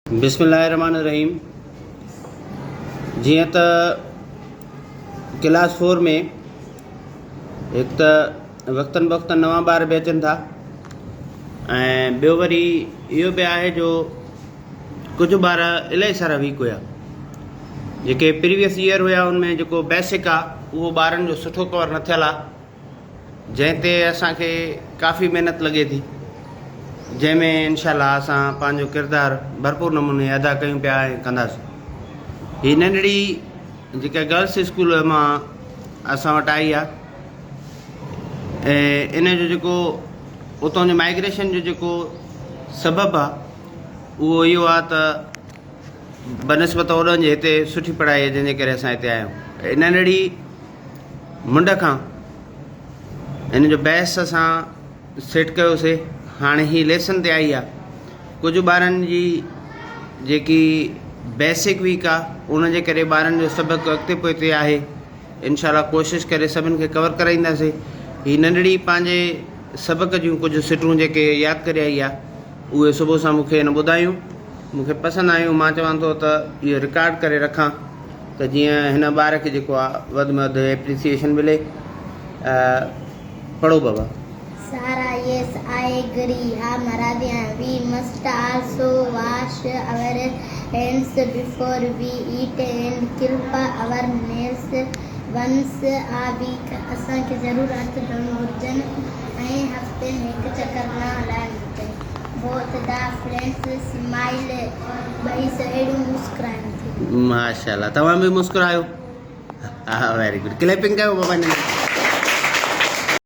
بسم الله الرحمٰن الرحيم جيئن ته ڪلاس فور ۾ هڪ ته وقتن بوقتن نوان ٻار به اچن ٿا ۽ ٻيو وري اهو به آهي جو ڪجهه ٻار الاهي سارا ويڪ هيا جيڪي پريويس ايئر هيا ان ۾ جيڪو بيسڪ آهي اهو ٻارن جو سٺو ڪور نه ٿيل آهي جنهن تي اسان کي ڪافي محنت لڳي ٿي جنهن ۾ انشاء الله اسان پنهنجو ڪردار ڀرپور نموني ادا ڪيون پيا ۽ ڪنداسين هي ننڍڙي جيڪا گرلس اسڪول مان اسان وٽ آئي آهي ۽ ان جو جيڪو اتان جو مائگريشن جو جيڪو سبب آهي اهو اهو آهي ته بنسبت اوڏانهن جي هتي سٺي پڙهائي آهي جنهن جي ڪري اسان هتي آيا آهيون ننڍڙي منڍ کان ان جو بحث اسان سيٽ ڪيوسي هاڻي هي ليسن تي آئي آ ڪجهه ٻارن جي جيڪي بيسڪ ويڪ آ ان جي ڪري ٻارن جو سبق اڳتي پوئتي آهي انشاء الله ڪوشش ڪري سڀن کي ڪور ڪرائينداسي هي ننڍڙي پنهنجي سبق جون ڪجهه سٽون جيڪي ياد ڪري آئي آ اهي صبح سان مونکي هن ٻڌايون مونکي پسند آيون مان چوان ٿو ته اهو رڪارڊ ڪري رکان ته جيئن هن ٻار کي جيڪو آ وڌ ۾ وڌ ايپريسيئيشن ملي. پڙهو بابا. سارا يس I agree ها مان راضي آهيان we must also wash our hands before we eat and clip our nails once a week اسان کي ضرور هٿ ڌوئڻ گهرجن ۽ هفتي ۾ هڪ چڪر نه هلائڻ گهرجن بوٿ the friends smile ٻئي سهيڙيون مسڪرائن ٿيون. ماشاءالله توهان به مسڪرايو ها ويري گڊ ڪليپنگ ڪيو بابا هنن.